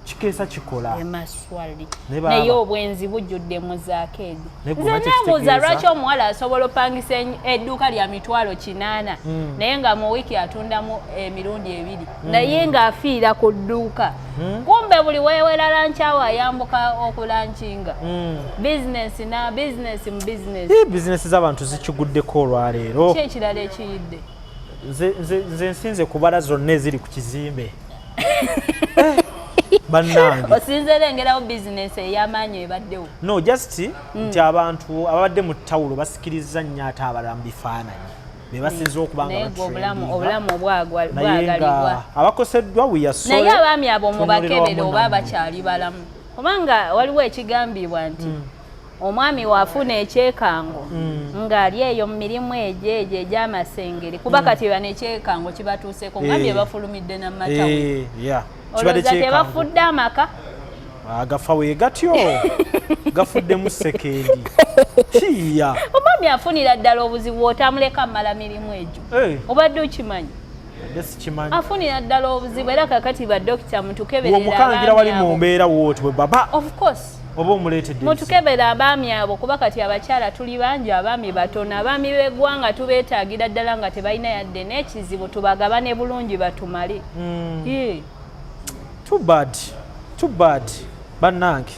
kikeesa kikola. Emaswali. Ne baaba. Naye obwenzi bujjudde mu arcade. Naye gwe Nze lwaki neebuuza kitegeeza? lwaki omuwala asobola opangisa edduuka lya 800,000, naye nga mu wiiki atundamu emirundi ebiri, naye ng'afiira ku dduuka. Kumbe buli weewera lunch hour ayambuka okulankinga bizinesi na bizinesi mu bizinesi. Eh, bizinesi z'abantu zikiguddeko olwaleero. Ki ekirala ekiyidde? Nze nsinze kubala zonna eziri ku kizimbe. Eh, bannange. Osinze lengerawo bizinesi ey'amaanyi ebaddewo. No, just nti abantu ababadde mu tawulo basikiriza nnyo ate abalala mu bifaananyi. Be basinze okuba nga Naye gwe obulamu batrendinga. obulamu Naye bwagalibwa. nga abakoseddwa, we are sorry. Naye abaami abo Tunyolera mubakebere wamu oba nammwe. bakyali balamu, kubanga waliwo ekigambibwa nti omwami waafuna ekyekango ng'ali eyo mu mirimu egyo egy'amasengeri, kuba kati bano ekyekango kibatuuseeko nga bye bafulumidde namatawe. Eh, yeah. Kibadde Olowooza kyekango. tebafudde amaka? Agafa we gatyo gafuddemu sekendi kiya. Omwami afunira ddala obuzibu otamuleka mmala mirimu egyo. Obadde okimanyi? Badde sikimanyi. Afunira ddala obuzibu, era kakati badokita mutukeberera Bw'omukangira abaami wali mu abo. mbeera wooti bwe baba Of course. oba omuleetedde ebizibu. Mutukebera abaami abo, kuba kati abakyala tuli bangi, abaami batono. Abaami b'eggwanga tubeetaagira ddala nga tebalina yadde n'ekizibu, tubagabane bulungi batumale. Ye. Too bad, too bad, bannange.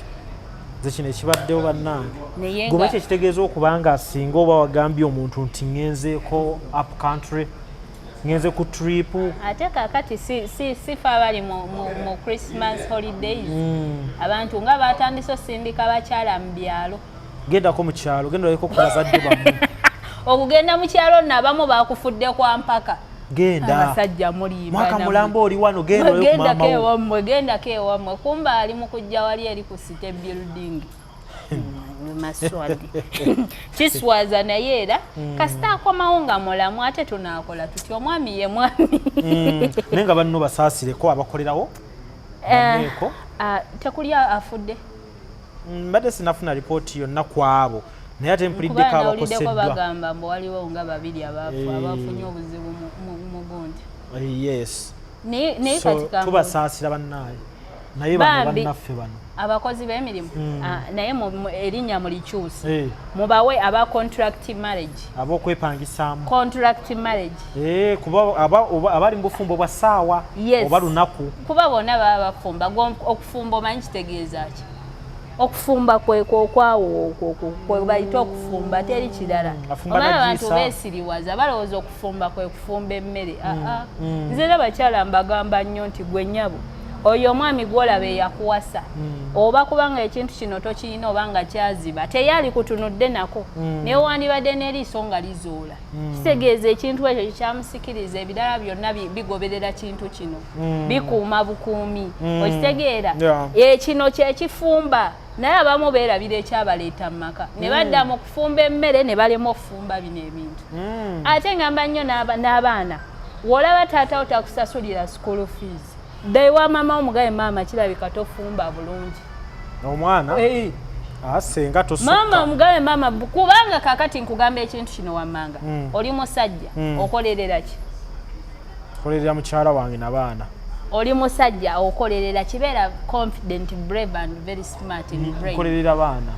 Nze kino ekibaddewo, bannange, Naye goma nga kye kitegeeza okuba nga singa oba wagambye omuntu nti ŋŋenzeeko up country, ŋŋenze ku trip. Ate kakati si fe abali mu Christmas holidays, abantu nga batandise osindika bakyala mu byalo. Gendako mu kyalo, genda olabeko ku bazadde bammwe. Okugenda mu kyalo nno abamu bakufudde kwa mpaka. Genda. Abasajja mulimba. Mwaka Nammwe. mulamba oli wano, genda olabe ku Gendako maama wo. ewammwe, gendako ewammwe, kumba ali mu kujja wali eri ku city building. Maswadi kiswaza, naye era kasita akomawo nga mulamu, ate tunaakola tutya? Omwami ye mwami. Naye nga banno basaasireko abakolerawo banneeko. Ah, tekuli afudde? Mbadde sinafuna ripooti yonna ku abo, naye ate mpuliddeko Kuba nawuliddeko abakoseddwa. bagamba mbu waliwo nga babiri abafu, abafunye obuzibu mu gundi. Yes. Naye So, kati tubasaasira bannaaye, naye bano Bambi. bannaffe bano. Abakozi b'emirimu. Ah, naye erinnya mulikyuse. Mubawe aba contract marriage. Ab'okwepangisaamu. Contract marriage. Eh, kuba abali mu bufumbo bwa ssaawa Yes. oba lunaku. Kuba bonna baba bafumba. Okufumba omanyi kitegeeza ki? Okufumba kwekwo okwawo okwo kwe bayita okufumba, teri kirala. Afumba Omanyi abantu n'agiisa. beesiriwaza, balowooza okufumba kwe kufumba emmere. Aa, nze era bakyala mbagamba nnyo nti gwe nnyabo, oyo omwami gwolaba eyakuwasa, oba kubanga ekintu kino tokiyina oba nga kyaziba, teyali kutunudde nako, naye wandibadde n'eriiso nga lizuula, kitegeeza ekintu ekyo kyamusikiriza. Ebirala byonna bigoberera kintu kino, bikuuma bukuumi. Okitegeera? Yeah. Ekino kyekifumba, naye abamu beerabira ekyabaleeta mu maka ne badda mu kufumba emmere ne balema okufumba bino ebintu. Ate ngamba nnyo n'abaana, w'olaba taatawo takusasulira school fees, dda ewa maama wo mugabe, "Maama, kirabika tofumba bulungi." Omwana asenga tosukka. Maama omugabe, maama, kubanga kakati nkugamba ekintu kino wammanga, oli musajja, okolerera ki? Kolerera mukyala wange nabaana. Oli musajja, okolerera kibeera confident, brave and very smart in brain. Nkolerera baana.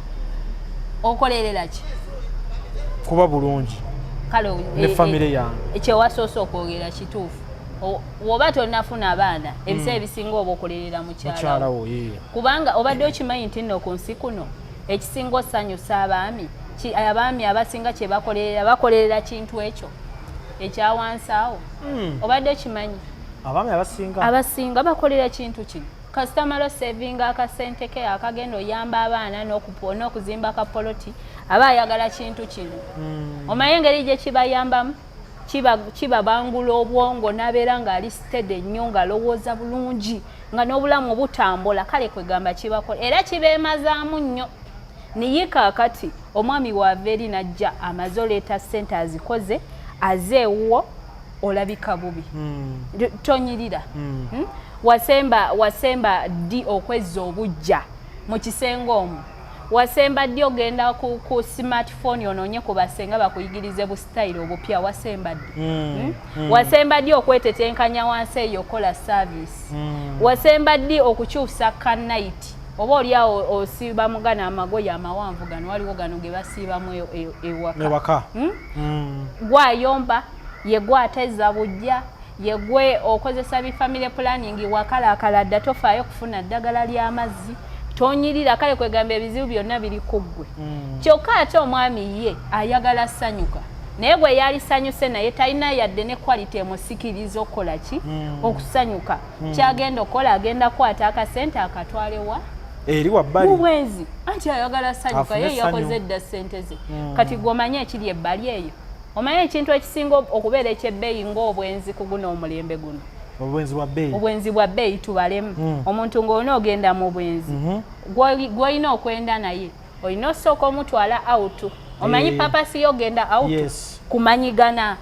Okolerera ki? Kuba bulungi Kale ne famire yange. Kyewasoose okwogera kituufu. Woba tonnafuna abaana, ebiseera ebisinga oba okolerera mukyala mukyala wo. wo, ye. Kubanga obadde okimanyi nti nno ku nsi kuno ekisinga osanyusa abaami, abaami abasinga kye bakolerera, bakolerera kintu ekyo ekyawansi awo. Obadde okimanyi? Abaami abasinga. Abasinga bakolera kintu kino. Kasita mala osevinga akasente ke akagenda oyamba abaana n'okuzimba kapoloti, aba ayagala kintu kino. Omanyi engeri gye kibayambamu? Kibabangula obwongo n'abeera ng'ali steady nnyo, ng'alowooza bulungi, nga n'obulamu butambula. Kale kwegamba kibakola era kibeemazaamu nnyo. Niye kaakati omwami waava eri najja amaze oleeta ssente, azikoze, aze ewuwo, olabika bubi, tonyirira. Wasemba ddi okwezza obujja mu kisenge omwo? Wasemba ddi ogenda ku smartphone onoonye ku basenga bakuyigirize bu style obupya? Wasemba ddi? Wasemba ddi okwetetenkanya wansi eyo okola service? Wasemba ddi okukyusa ka night, oba oli awo osiibamu gano amagoye amawanvu gano, waliwo gano ge basiibamu ewaka? Ewaka. Gwayomba ye, gwateza bujja ye, gwe okozesa bi family planning, wakalaakala dda, tofaayo kufuna ddagala ly'amazzi, tonyirira. Kale kwegamba ebizibu byonna biri ku ggwe. Kyokka ate omwami ye ayagala sanyuka, naye gwe yalisanyuse naye talina yadde ne quality emusikiriza okukola ki? Okusanyuka. Kyagenda okukola, agenda kukwata akasente akatwalewa? Eri wabbali. Mubwenzi, anti ayagala sanyuka. Afune Ye yakoze essanyu. edda sente ze. Kati gwomanye ekiri ebbali eyo. Omanyi ekintu ekisinga okubeera ekyebbeeyi ng'obwenzi ku guno omulembe guno? Obwenzi bwa bbeeyi. Obwenzi bwa bbeeyi, tubalemu. Omuntu ng'olina ogenda mu bwenzi, gw'olina okwenda naye olina osooka omutwala out. Omanyi purpose y'ogenda out? Yes. Kumanyigana,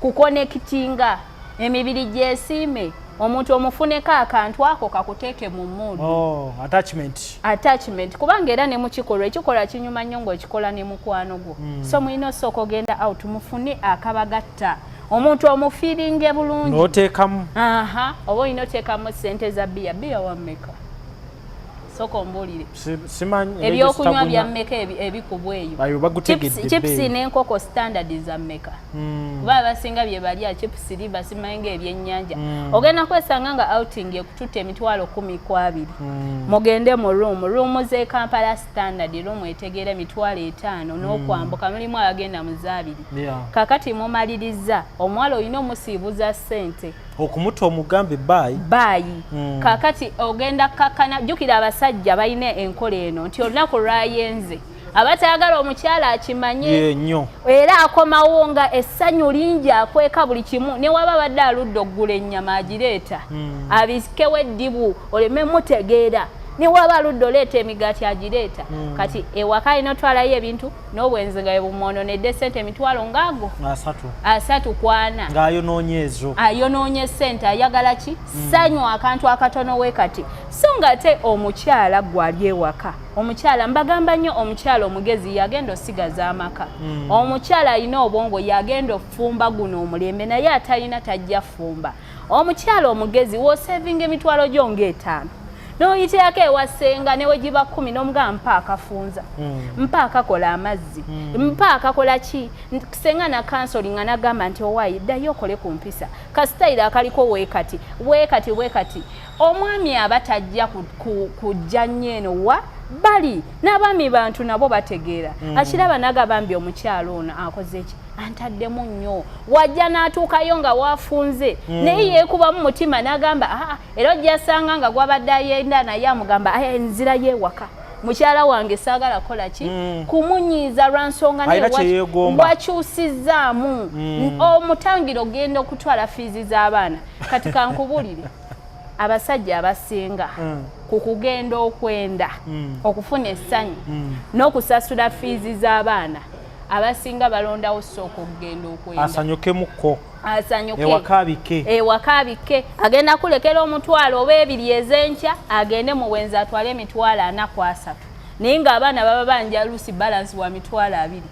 kuconnectinga emibiri gyesiime, omuntu omufuneko akantu ako kakuteeke mu mood. Oh, attachment. Attachment, kubanga era ne mukikolwa, ekikolwa kinyuma nnyo ng'okikola ne mukwano gwo. So mulina osooka ogenda out, mufune akabagatta, omuntu omufeelinge bulungi. N'oteekamu. Aha, oba olina oteekamu sente za bbiya. Bbiya wammeka? Sooka ombuulire. Simanyi. Ebyokunywa bya mmeka ebikubwa eyo? Ayo bagutegedde. Chips Ebbeeyi. n'enkoko standard za mmeka? Kuba abasinga bye balya chips, liba simanyi nga ebyennyanja. Ogenda kwesanga nga outing ekututta 120,000. Mugende mu room, room z'e Kampala, standard room etegeera 50,000 n'okwambuka, mulimu abagenda mu zaabiri. Kakati mumaliriza, omuwala olina omusiibuza ssente. Okumuta omugambe bye. Bye. Kakati ogenda kakkana, jjukira abasajja balina enkola eno nti olunaku lwayenze abatayagala omukyala akimanye. Ye nnyo. Era akomawo nga essanyu lingi, akweka buli kimu, ne waba abadde aludde okugula ennyama agireeta, abikewo eddibu oleme mutegeera, ne waba aludde oleeta emigaati agireeta. Kati ewaka alina otwalayo ebintu n'obwenzi nga bwebumwononedde sente emitwalo ngaago 30. 34. Ng'ayonoonye ezo. Ayonoonye sente, ayagala ki? Ssanyu, akantu akatono we kati. So nga ate omukyala gwali ewaka, omukyala mbagamba nnyo, omukyala omugezi yagenda osigaza amaka. Omukyala alina obwongo yagenda ofumba guno omulembe, naye atalina tajja fumba. Omukyala omugezi w'osavinga emitwalo gyo ng'etaano n'oyiterako ewa ssenga, ne wegiba 10, n'omugamba mpa akafunza, mpa akakola amazzi, mpa akakola ki. Senga na counseling nagamba nti owaayi ddayo okole ku mpisa, kasitayiro akaliko weekati weekati weekati. Omwami aba tajja kujja nnyo eno wa bali n'abaami bantu nabo bategeera. Akiraba nagaba mbi omukyalo ono akoze ki, antaddemu nnyo. Wajja n'atuukayo nga wafunze, naye yeekubamu mutima n'agamba aa, era ojja sanga nga gwabadde ayenda naye amugamba, "Aya, nzira yeewaka mukyala wange, saagala kukola ki, kumunyiiza lwa nsonga naye Alina kye yeegomba. wakyusizaamu omutangira ogenda okutwala fiizi z'abaana." Kati kankubulire, abasajja abasinga ku kugenda okwenda okufuna essanyu n'okusasula fiizi z'abaana, abasinga balondawo sooka okugenda okwenda. Asanyukemukko. Asanyuke. Ewaka abike. Ewaka abike. Agenda kulekera omutwalo oba ebiri ez'enkya, agende mu bwenzi atwale 430,000, naye ng'abaana baba banja lusi balance wa 20,000.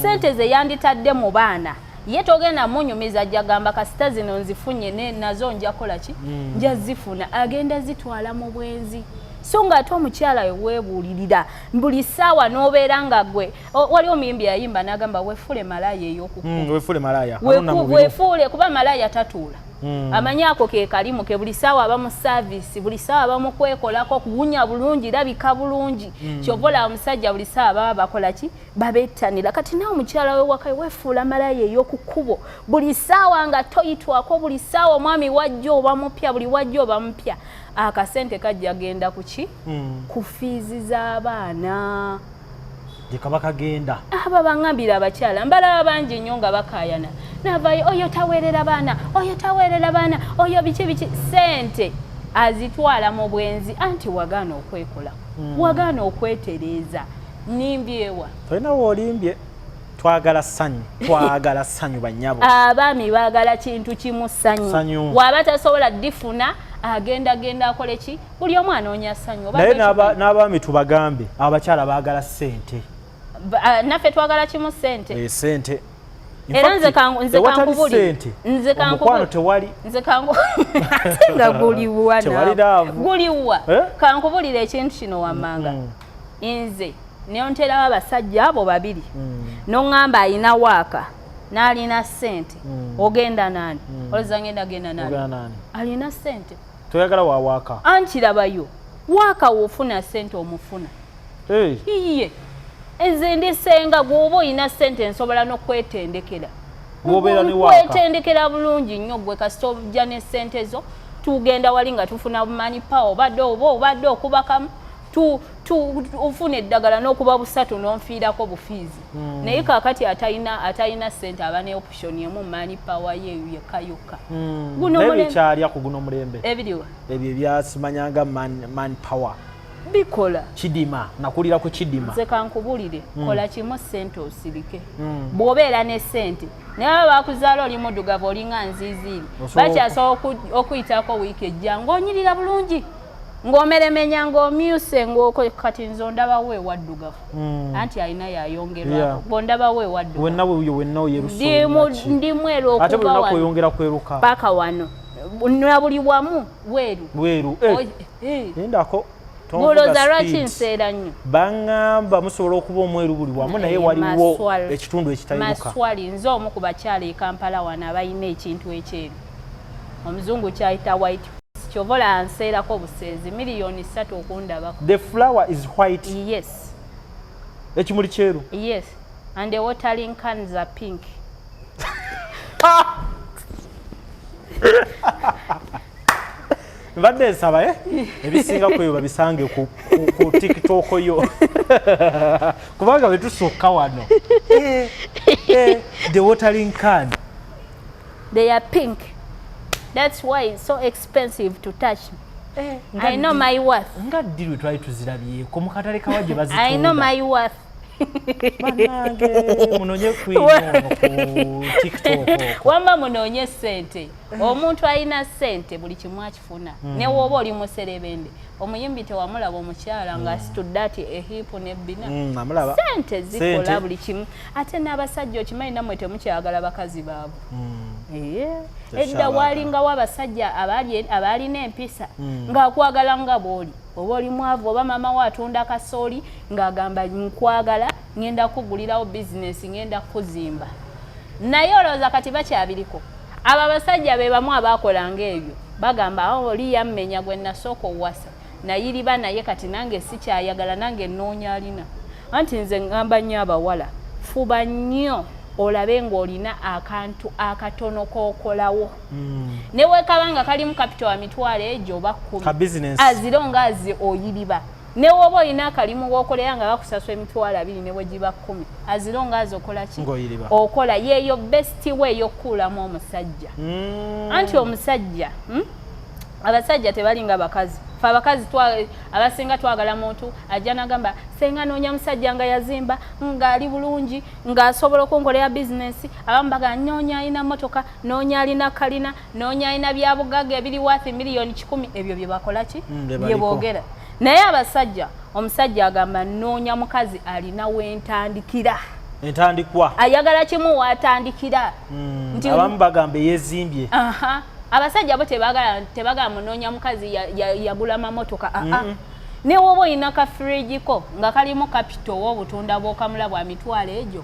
Sente ze yanditadde mu baana, ye togenda munyumiza, ajja gamba kasita zino nzifunye nazo nja kola ki, nja zifuna. Agenda zitwala mu bwenzi. So ng'ate omukyala we weebuulirira buli ssaawa n'obeera nga gwe waliwo omuyimbi yayimba n'agamba wefuule malaaya ey'okukuba. Wefuule malaaya. Haruna Mubiru. Wefuule, kuba malaaya tatuula. Amanyi ako ke kalimu ke, buli ssaawa aba mu service, buli ssaawa aba mu kwekolako, kuwunya bulungi, labika bulungi. Kyova olaba omusajja buli ssaawa baba bakola ki, babettanira. Kati naawe omukyala we waka wefuula malaaya ey'oku kkubo, buli ssaawa nga toyitwako, buli ssaawa omwami wajja oba mupya, buli wajja oba mupya, akasente kajja genda ku ki? Ku fiizi z'abaana. Gye kaba kagenda. Aba baŋŋambira abakyala mbalaba bangi nnyo nga bakaayana, navayo oyo taweerera baana, oyo taweerera baana, oyo biki biki, sente azitwala mu bwenzi. Anti wagaana okwekola, wagaana okwetereeza, nimbyewa. Tolina woolimbye, twagala ssanyu, twagala ssanyu bannyabo. Abaami baagala kintu kimu, ssanyu. Ssanyu. Waba tasobola difuna, agenda genda akole ki, buli omu anoonya ssanyu. Oba naye tokimanyi? N'abaami tubagambe, abakyala baagala ssente. Naffe twagala kimu, ssente. Eh, ssente. In Era fact, nze ewatali kankubulire. ssente, Nze omukwano tewali. Nze kangu ate nga guliwa? Tewali Naawe. love. Guliwa? Eh? Kankubulire ekintu kino wammanga. Nze neonterawo abasajja abo babiri, noŋŋamba alina waaka n'alina ssente, ogenda nani? Olowooza ngenda genda nani? Ogenda nani? Alina ssente. Toyagala wa waaka? Ankirabayo waaka, woofuna ssente omufuna. Hey. Iye, nze ndi senga, gwoba olina ssente nsobola n'okwetendekera. Bw'obeera ne waaka. Kwetendekera bulungi nnyo. Gwe kasita ojja ne ssente zo, tugenda wali nga tufuna bumanyi pawa, obadde oba obadde okubakamu. Ofuna eddagala n'okuba busatu n'onfiirako bufiizi. Naye kaakati atalina ssente aba ne option emu, man power ye yekka yokka. Guno Naye mulembe- bikyalya ku guno mulembe? Ebiriwa? Ebyo ebyasimanyanga man power. Bikola. Kidima, nakulira ku kidima. Nze kankubulire, kola kimu, ssente osirike. Bw'obeera ne ssente, naye baba bakuzaala oli muddugavu, olinga nziiziiri, bakyasobola okuyitako wiiki ejja ng'onyirira bulungi, ng'omeremenya, ng'omyuse, ng'oko. Kati nze ondabawo ewaddugavu, anti alina yayongerwako. Bw'ondabawo ewaddugavu, Wenna wuyo, wenna oyerusa. Ndi mweru Ate buli okuva lunaku wano oyongera kweruka. Paka wano, na buli wamu bweru. Bweru. Lindako. Ng'olowooza lwaki nseera nnyo? Baŋŋamba musobola okuba omweru buli wamu, naye waliwo ekitundu ekitayiruka. Maswali, nze omu ku bakyala e Kampala wano abalina ekintu ekyeru, omuzungu kyayita white. Kyova olaba nseerako obuseezi, 3 miliyoni okundabako. The flower is white? Yes. Ekimuli kyeru? Yes, and the watering cans are pink. Mbadde nsaba ebisinga ku ebyo babisange ku TikTok yo, kubanga bwe tusukka wano. The watering can. They are pink, that's why it's so expensive to touch. I know my worth. Nga ddi lwe twali tuzirabyeko mu katale kawa gye I know bazitunda? my worth. Bannange, munonye queen ono ku TikTok okwo. Wamba munoonye ssente. Omuntu alina ssente buli kimu akifuna, ne woba oli muserebende. Omuyimbi tewamulaba omukyala ng'asitudde ati ehiipu nebbina? Namulaba. Sente zikola Sente. buli kimu. Ate n'abasajja, okimanyi nammwe temukyagala bakazi baabwe. Edda Tekyabagala. walingawo abasajja abaalina empisa, ng'akwagala nga bw'oli, oba oli mwavu, oba maama we atunda kasooli, ng'agamba nkwagala, ngenda kugulirawo bizinesi, ngenda kuzimba. Naye olowooza kati bakyabiriko? Abo abasajja be bamu abaakolanga ebyo bagamba, "Awo oli yammenya gwe nasooka owasa, nayiriba naye, kati nange sikyayagala, nange nnoonya alina." Anti nze ŋŋamba nnyo abawala, fuba nnyo olabe ng'olina akantu akatono k'okolawo, ne weekaba nga kalimu kapito wa mitwalo egyo oba 10. Ka business. Aziro ngaazi oyiriba, ne woba olina akalimu w'okolera nga bakusasula 20,000, ne bwe giba 10, aziro ngaazi okola ki? Ng'oyiriba. Okola yeeyo best way ey'okukuulamu omusajja. Anti omusajja, Abasajja tebalinga bakazi. Fe abakazi abasinga twagala muntu ajja nagamba, "Senga noonya musajja nga yazimba, ng'ali bulungi, ng'asobola okunkolera bizinesi." Abamu bagamba, "Noonya alina motoka, noonya alina kalina, noonya alina byabugagga ebiri worth miliyoni 100." Ebyo bye bakola ki? Bye Bye baliko. boogera. Naye abasajja, omusajja agamba, "Noonya mukazi alina wentandikira." Entandikwa. Ayagala kimu, watandikira. Abamu bagamba eyezimbye. Aha. Abasajja bo tebagala munoonya mukazi yagula mamotoka. Aa, ne woba olina ka firigi ko nga kalimu kapito ow'obutunda bw'okamula bwa mitwalo egyo,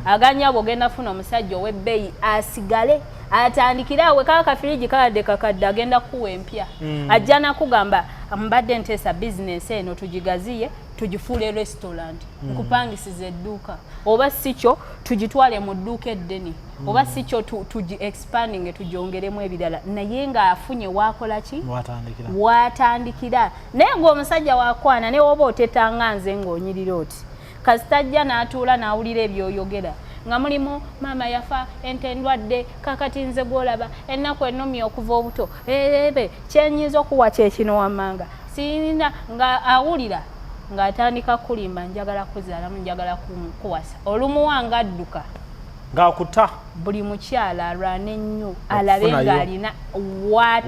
aganya bw'ogenda funa omusajja ow'ebbeeyi asigale atandikire awe. Kaba kafirigi kabadde kakadde, agenda kukuwa empya. Ajja nakugamba, "Mbadde nteesa bizinesi eno tugigaziye, tugifuule restaurant, nkupangisiza edduuka, oba si kyo tugitwale mu dduuka eddene, oba si kyo tugi expanding tugyongeremu ebirala." Naye ng'afunye waakola ki? Watandikira. Watandikira. Naye ng'omusajja wakwana, ne woba otetanga nze ng'onyirira oti, kasita ajja n'atuula n'awulira ebyoyogera nga mulimu maama yafa, ente endwadde, kakati nze gwolaba ennaku ennumi okuva obuto, ebe kyenyinza okuwa kyekino wammanga sirina, nga awulira ng'atandika kulimba, "Njagala kuzaalamu, njagala kuwasa." Olumuwa nga adduka. Ng'akuta. Buli mukyala alwane nnyo alabe Okufunayo. ng'alina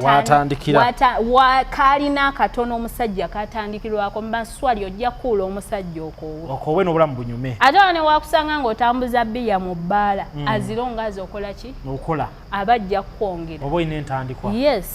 Watandikira. Kaalina akatono omusajja katandikirwako. Maswali, ojja kukuula omusajja okoowe. Okoowe n'obulamu bunyume. Ate wane wakusanga ng'otambuza bbiya mu bbaala, aziro ngaazi okola ki? Okola. Aba ajja kukwongera. Oba olina entandikwa. Yes.